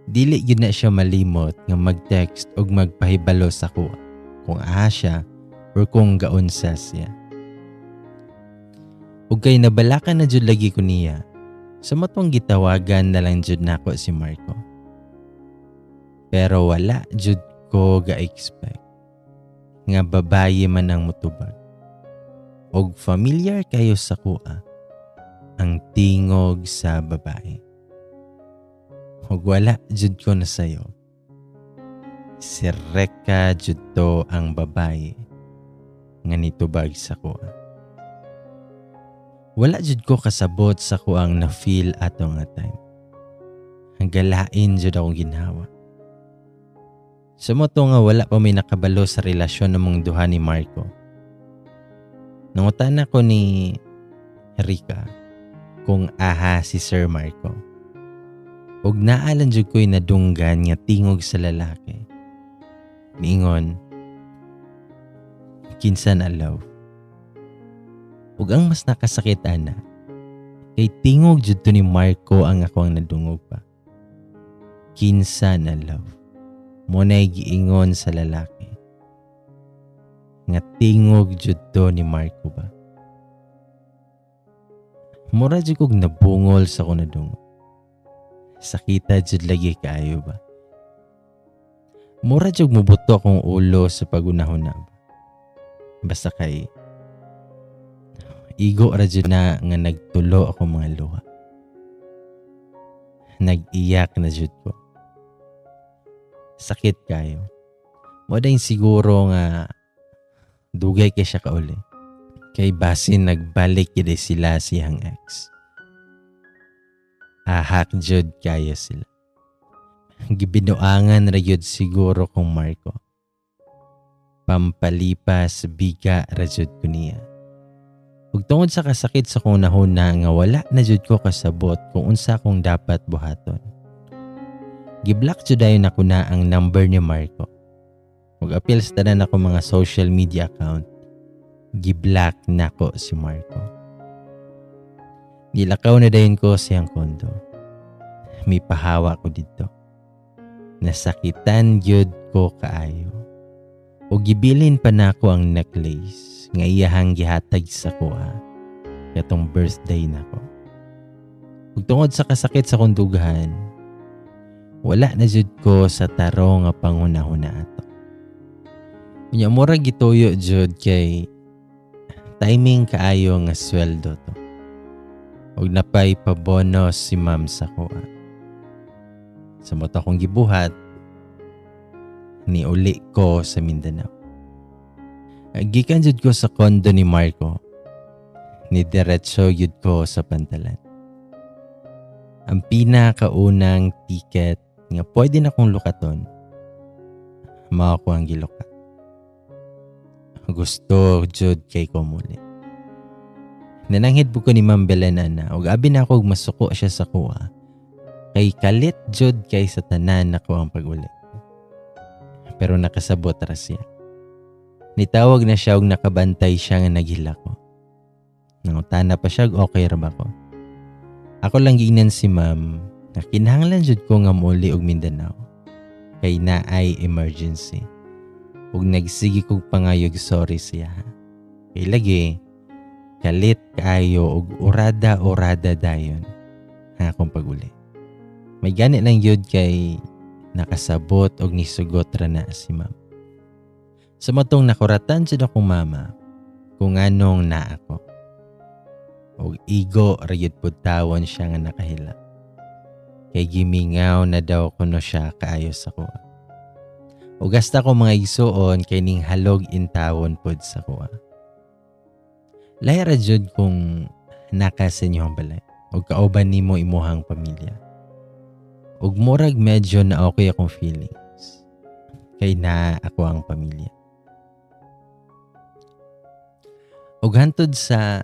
Dili yun na siya malimot nga mag-text og magpahibalo sa kuha kung aha siya or kung gaunsa siya. Ug kay nabalaka na jud lagi ko niya, sa matong gitawagan na lang jud nako si Marco. Pero wala jud ko ga-expect nga babaye man ang mutubag. Og familiar kayo sa kuha ang tingog sa babae. Og wala jud ko na sayo. Si Reka jud to ang babae nga nitubag sa kuha. Wala jud ko kasabot sa kuang na-feel ato nga time. Ang galain jud akong ginhawa. Sa mo to nga wala pa may nakabalo sa relasyon namong duha ni Marco. Nangutana ko ni Rika kung aha si Sir Marco. Ug naalan jud ko'y nadunggan nga tingog sa lalaki. Niingon, kinsa na love. Ug ang mas nakasakit ana, kay tingog jud to ni Marco ang ako ang nadungog pa. Kinsa na love. Mo na'y giingon sa lalaki. Nga tingog jud to ni Marco ba. Mura jud kog nabungol sa akong nadungog. Sakita jud lagi kaayo ba. Mura jud mubuto akong ulo sa pagunahon na ba. Basta kay igo ra jud na nga nagtulo ako mga luha. Nag-iyak na jud ko. Sakit kayo. Mo dayon siguro nga dugay kay siya kauli. Kay basin nagbalik gyud sila siyang ex. Ahak jud kayo sila. Gibinuangan ra gyud siguro kong Marco. Pampalipas biga ra jud ko niya. Ug tungod sa kasakit sa akong nahuna nga wala na jud ko kasabot kung unsa akong dapat buhaton. Giblock jud dayon nako na ang number ni Marco. Ug apil sa tanan ako mga social media account, giblock nako si Marco. Gilakaw na dayon ko siyang kondo. May pahawa ko dito. Nasakitan gyud ko kaayo. O gibilin pa nako ang necklace nga iyahang gihatag sa kuha katong birthday nako. Ug tungod sa kasakit sa kong dughan, wala na jud ko sa tarong nga panghunahuna ato. Unya murag gituyo jud kay timing kaayo nga sweldo to. Ug napay pa-bonus si ma'am sa kuha. Sa mao akong gibuhat, niuli ko sa Mindanao. Gikan jud ko sa kondo ni Marco, ni diretso jud ko sa pantalan. Ang pinakaunang ticket nga pwede na kong lukaton, mao ko ang gilukat. Gusto jud kay ko muli. Nananghid po ko ni Ma'am Belen ana ug abi na ako og masuko siya sa kuha. Kay kalit jud kay sa tanan nako ang pag-uli. Pero nakasabot ra siya. Nitawag na siya og nakabantay siya nga naghila ko. Nangutana pa siya og okay ra ba ko. Ako lang giingnan si ma'am nga kinahanglan jud ko nga mouli og Mindanao kay naay emergency. Ug nagsige kog pangayog sorry siya. Kay lagi kalit kaayo og urada-urada dayon ang akong pag-uli. May gani lang yun kay nakasabot og nisugot ra na si ma'am. Sa matong nakuratan jud akong mama kung anong naa ako. Og igo ra gyud pud tawon siya nga nakahila. Kay gimingaw na daw kuno siya kaayo sa kuha. Ug hasta ko mga igsuon kay ning halog intawon pud sa kuha. Lahi ra jud kung naka sa inyong balay ug kauban nimo imuhang pamilya. Ug murag medyo na okay akong feelings kay naa ako ang pamilya. Ug hantod sa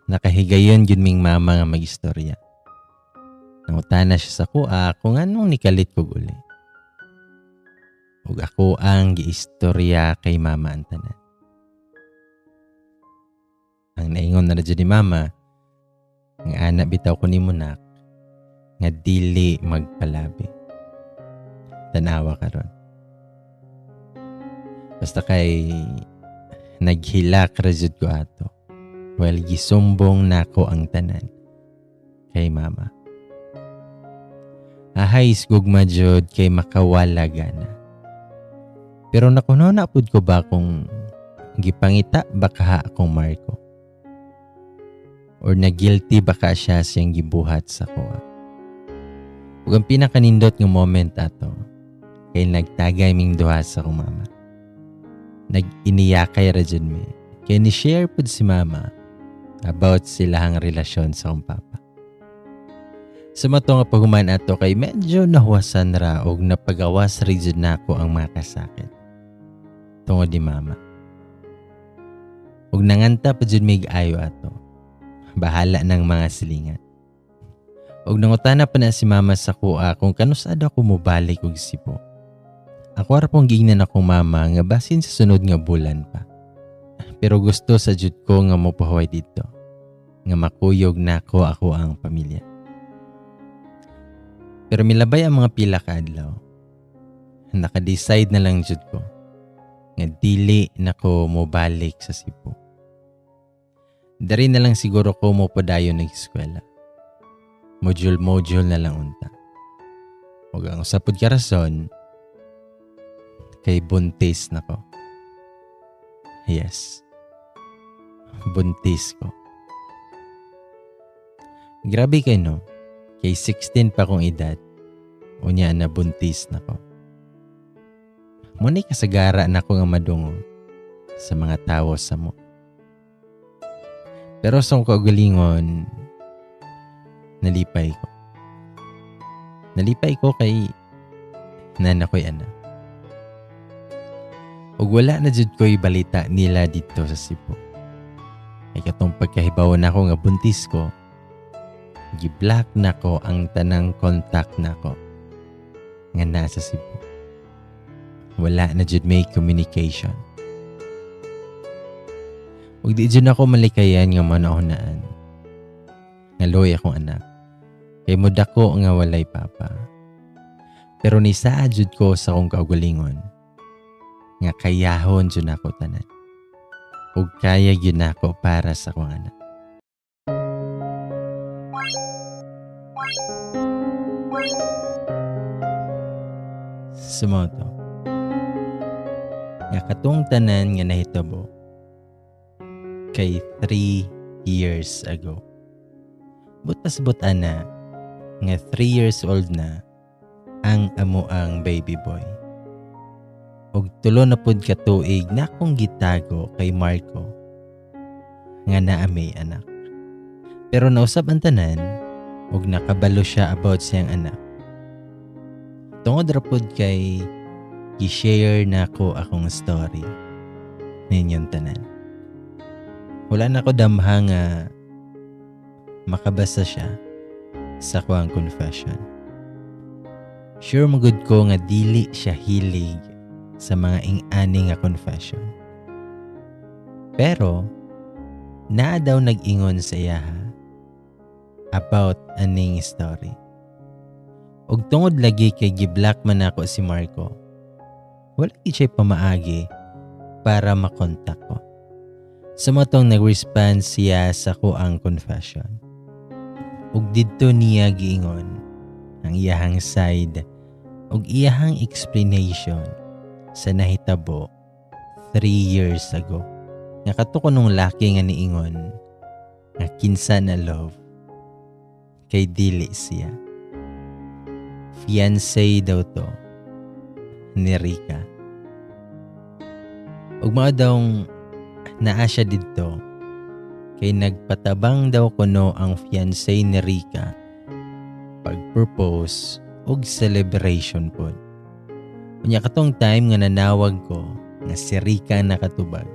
nakahigayon gyud ming mama nga magistorya. Nangutana siya sa kuha kung anong nikalit kog uli. Ug ako ang giistorya kay mama ang tanan. Ang naingon na radyo ni mama, nga ana bitaw ko nimo nak, nga dili magpalabi. Tanawa karon. Basta kay naghilak ra jud ko ato. Well, gisumbong nako ang tanan kay mama. Ahay, gugma jud kay makawala gana. Pero nakuno na pud ko ba kung gipangita ba kaha akong Marco? Or na-guilty ba ka siya siyang gibuhat sa kuha? Ug ang pinakanindot nga moment ato, kay nagtagay ming duha sa akong mama. Nag-iniyakay ra jud mi. Kay ni-share pud si mama about silahang relasyon sa akong papa. Sa mato nga paghuman ato kay medyo nahuwasan ra og napagawas ra jud nako ang mga kasakit tungod ni mama. Ug nanganta pa jud mig ayo ato. Bahala ng mga silingan. Og nangutana pa na si mama sa kuha kung kanus-ad ako mobalik og Cebu. Ako ra pong giingnan akong mama nga basin sa sunod nga bulan pa. Pero gusto sa jud ko nga mopahuway didto, nga makuyog nako ako ang pamilya. Pero milabay ang mga pila ka adlaw. Naka-decide na lang jud ko nga dili nako mobalik sa Cebu. Dari na lang siguro ko mopadayon ng eskwela. Module-module na lang unta. Ug ang usa pud ka rason kay buntis na ko. Yes. Buntis ko. Grabe kay no. Kay 16 pa kong edad, unya nabuntis na ko. Mao ni kasagara nako nga madungog sa mga tawo sa mo. Pero sa akong kaugalingon, nalipay ko. Nalipay ko kay naa na ko'y anak. Ug wala na jud ko'y balita nila dito sa Cebu. Kay katong pagkahibaw nako nga buntis ko, gi-block nako ang tanang contact nako nga nasa Cebu. Wala na jud may communication. Ug di jud ako malikayan nga manahunaan nga luoy akong anak. Kay mudako nga walay papa. Pero nisaad jud ko sa akong kaugalingon nga kayahon jud nako tanan. Ug kaya gyud nako para sa akong anak. Sumoto. Nga katong tanan nga nahitabo kay 3 years ago. But pasabot ana nga 3 years old na ang amo ang baby boy. Og tulo na pud ka tuig na akong gitago kay Marco nga naa may anak. Pero nausab ang tanan og nakabalo siya about siyang anak. Tungod ra pud kay gi-share nako akong story ninyong tanan. Wala na ko damha nga makabasa siya sa kuang confession. Sure magud ko nga dili siya hilig sa mga ing-ani nga confession. Pero naa daw nag-ingon sa iyaha about aning story. Og tungod lagi kay gi-block man ako si Marco, wala gid siya pamaagi para makontak ko. Sa matong nag-respond siya sa kuang confession. Ug didto niya giingon ang iyahang side ug iyahang explanation sa nahitabo 3 years ago. Nga kato ko nung laki nga niingon nga kinsa na love kay dili siya. Fiancé daw to ni Rica. Ug mao dawng naa siya didto kay nagpatabang daw kuno ang fiancé ni Rica pag-propose og celebration pod. Unya katong time nga nanawag ko nga si Rica nakatubag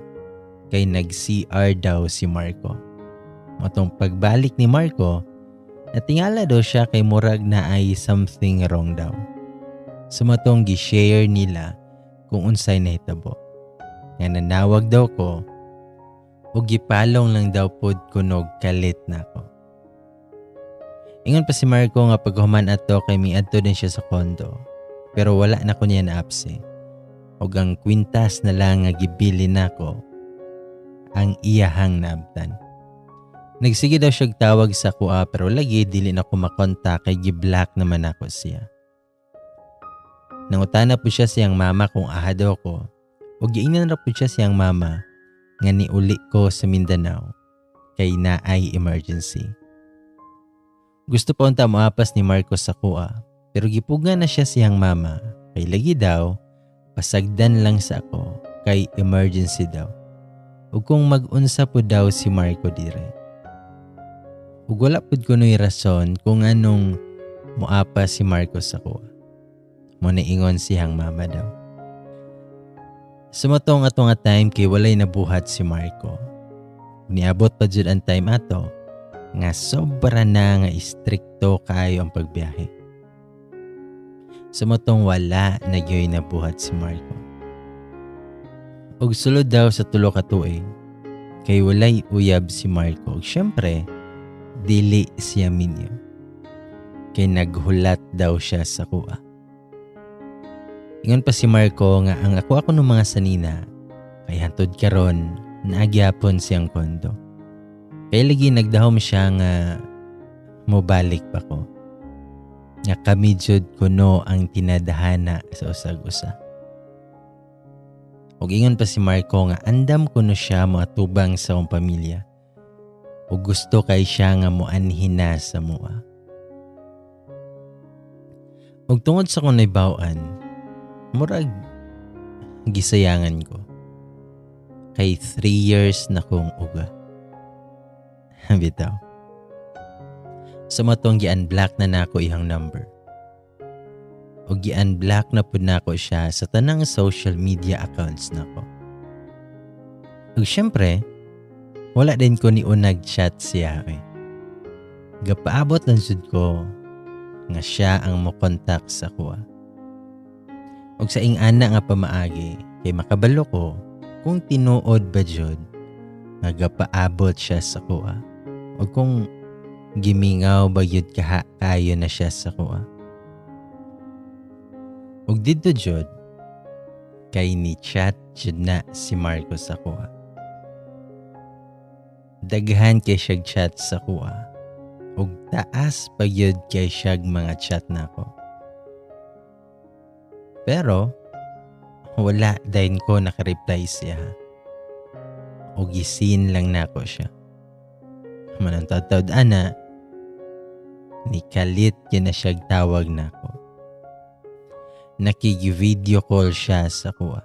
kay nag-CR daw si Marco. Matong pagbalik ni Marco, natingala daw siya kay murag na ay something wrong daw. Sumatong gi-share nila kung unsay nahitabo. Nga nanawag daw ko ug gipalong lang daw pod kunog kalit nako. Ingon pa si Marco nga paghuman ato kay miadto din siya sa kondo. Pero wala na ko niya naapse. Og ang kwintas na lang nga gibili nako ang iyahang naabtan. Nagsige daw siya tawag sa kuha pero lagi dili na ko makontak kay gi-block naman ako siya. Nangutana po siya siyang mama kung aha daw ko. Og giingnan ra po siya siyang mama nga niuli ko sa Mindanao kay naay emergency. Gusto pa unta moapas ni Marco sa kuha pero gipuga na siya siyang mama kay lagi daw pasagdan lang sa ako kay emergency daw. Ug kung mag-unsa po daw si Marco dire. Ug wala pud kunoy rason kung anong moapas si Marco sa kuha. Mo naingon siyang mama daw. Sumotong ato nga time kay walay nabuhat si Marco. Niabot pa jud ang time ato nga sobra na nga istrikto kaayo ang pagbiyahe. Sumotong wala na gyoy nabuhat si Marco. Ug sulod daw sa tulo ka tuig kay walay uyab si Marco. Ug syempre dili siya minyo. Kay naghulat daw siya sa kuha. Ingon pa si Marco nga ang ako ng mga sanina kay hantod karon naagyapon siyang kondo. Kay lagi nagdahom siya nga mobalik pa ko. Nga kami jud kuno ang tinadhana sa usag-usa. Ug ingon pa si Marco nga andam kuno siya moatubang sa akong pamilya. Ug gusto kay siya nga moanhin na sa mua. Ug tungod sa akong nahibaw-an, murag gisayangan ko. Kay 3 years na kong uga. Bitaw. Sa mao tong gi-unblock na nako iyang number. O gi-unblock na pud nako siya sa tanang social media accounts nako. Ug syempre, wala din ko ni unag chat siya eh. Gapaabot lang jud ko nga siya ang mo-contact sa akoa. Ug sa ing-ana nga pamaagi kay makabalo ko kung tinuod ba jud nga gapaabot siya sa akoa o kung gimingaw ba jud kaha kayo na siya sa akoa. Ug didto jud kay ni chat jud na si Marco sa akoa. Daghan kay siya chat sa akoa. Ug taas pa gyud kay siyag mga chat nako. Pero wala dayon ko naka-reply siya. O gi-seen lang nako siya. Manang tawd ana, ni kalit gyud na siyag tawag nako. Nakigi-video call siya sa akoa.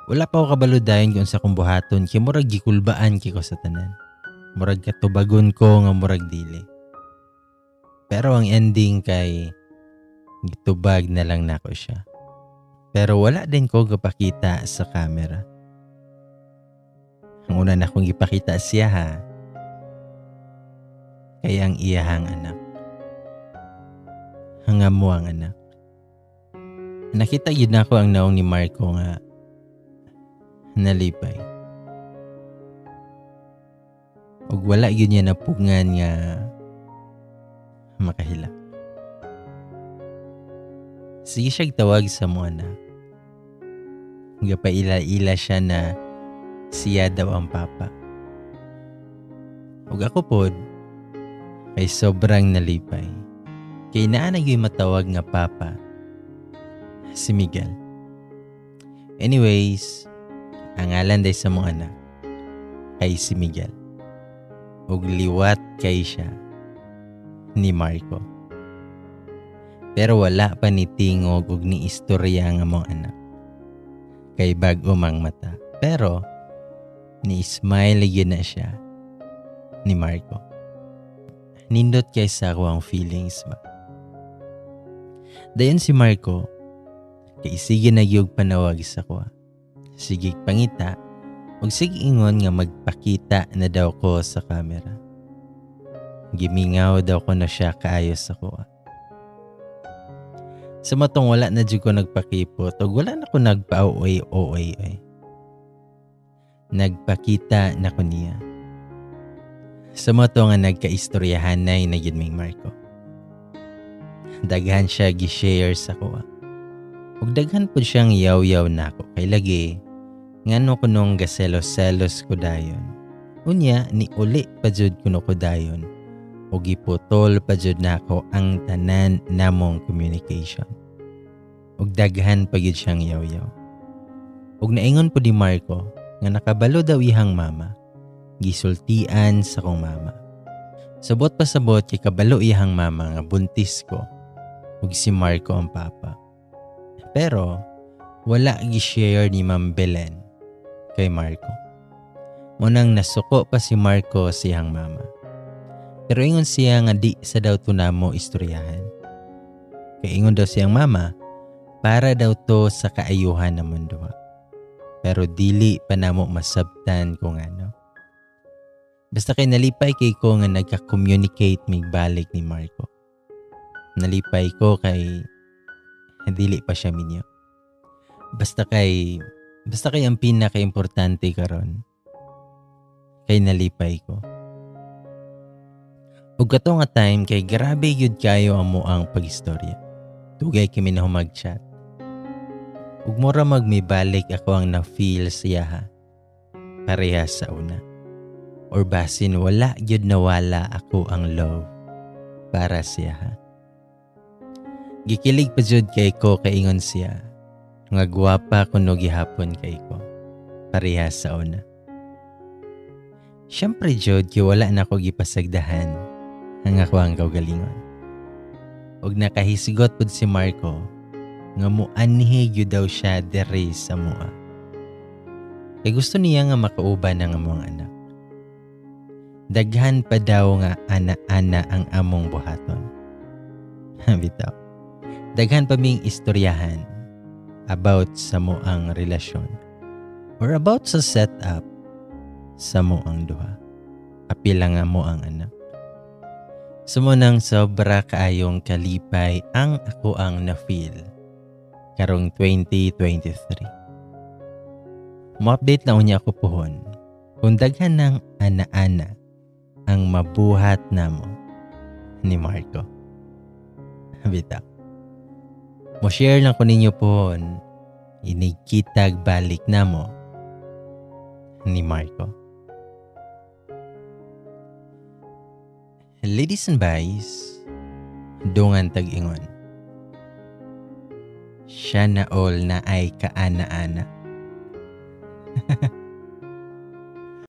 Wala pa ko kabalo dayon kung sa akong buhaton kay murag gikulbaan kay ko sa tanan. Murag katubagon ko nga murag dili. Pero ang ending kay gitubag na lang nako siya. Pero wala din ko gapakita sa camera. Ang una na akong gipakita siya ha, kay ang iyahang anak. Hanga mo ang anak. Nakita gyud nako ang naong ni Marco nga nalipay. Ug wala gyud niya napugngan nga makahilak. Sige siya'g tawag sa mo anak. Gapaila-ila siya na siya daw ang papa. Ug ako pod ay sobrang nalipay. Kay naa na gyud matawag nga papa si Miguel. Anyways, ang ngalan day sa mong anak kay si Miguel. Ug liwat kay siya ni Marco. Pero wala pa ni tingog ug ni istorya nga mong anak. Kay bag-o mang mata. Pero ni smile gyud na siya ni Marco. Nindot kay sa ako ang feelings ba. Dayon si Marco kay sige na gyud panawag sa kuha. Sige pangita ug sige ingon nga magpakita na daw ko sa camera. Gimingaw daw ko na siya kaayo sa kuha. Sa matong wala na jud ko nagpakipot ug wala na ko nagpa-OA-OA ay. Nagpakita na ko niya. Sa mato nga nagkaistoryahanay na gyud ming Marco. Daghan siya gi-share sa kuha. Ug daghan pud siyang yaw-yaw nako kay lagi ngano kunong gaselos-selos ko dayon. Unya ni uli pa jud kuno ko dayon. O giputol pa jud nako ang tanan namong communication. Ug daghan pa gyud siyang yaw-yaw. Ug naingon po ni Marco nga nakabalo daw iyang mama. Gisultian sa kong mama. Sabot pa sabot kay kabalo iyang mama nga buntis ko ug si Marco ang papa. Pero wala gi-share ni Ma'am Belen kay Marco. Munang nasuko pa si Marco sa iyang mama. Pero ingon siya nga di sa daw to namo istoryahan. Kay ingon daw siyang mama, para daw to sa kaayuhan na mundo. Pero dili pa namo masabtan kung ano. Basta kay nalipay kay ko nga nagka-communicate migbalik ni Marco. Nalipay ko kay dili pa siya minyo. Basta kay ang pinaka-importante karon kay nalipay ko. Ug kato nga time kay grabe gyud kayo amo ang pagistorya. Dugay kami na humag-chat. Ug mura magmibalik ako ang na-feel siya ha. Parehas sa una. Or basin wala gyud nawala ako ang love para siya ha. Gikilig pa jud kay ko kaingon siya. Nga gwapa kuno gihapon kay ko. Parehas sa una. Siyempre jud kay wala na ko gipasagdahan ang ako ang kaugalingon. Ug nakahisgot pud si Marco nga muanhi gyud daw siya diri sa amoa. Kay gusto niya nga makauban ang among anak. Daghan pa daw nga ana-ana ang among buhaton. Bitaw. Daghan pa ming istoryahan about sa amoang relasyon or about sa setup sa amoang duha. Apil ang amoang anak. So mao nang sobra kaayong kalipay ang akoang na-feel karong 2023. Mo-update na unya ako puhon kung daghan ng ana-ana ang mabuhat namo ni Marco. Bitaw. Mo-share lang ko ninyo pohon inigkitag balik namo ni Marco. Ladies and boys, dungan tag-ingon. Siya na all na ay kaana-ana.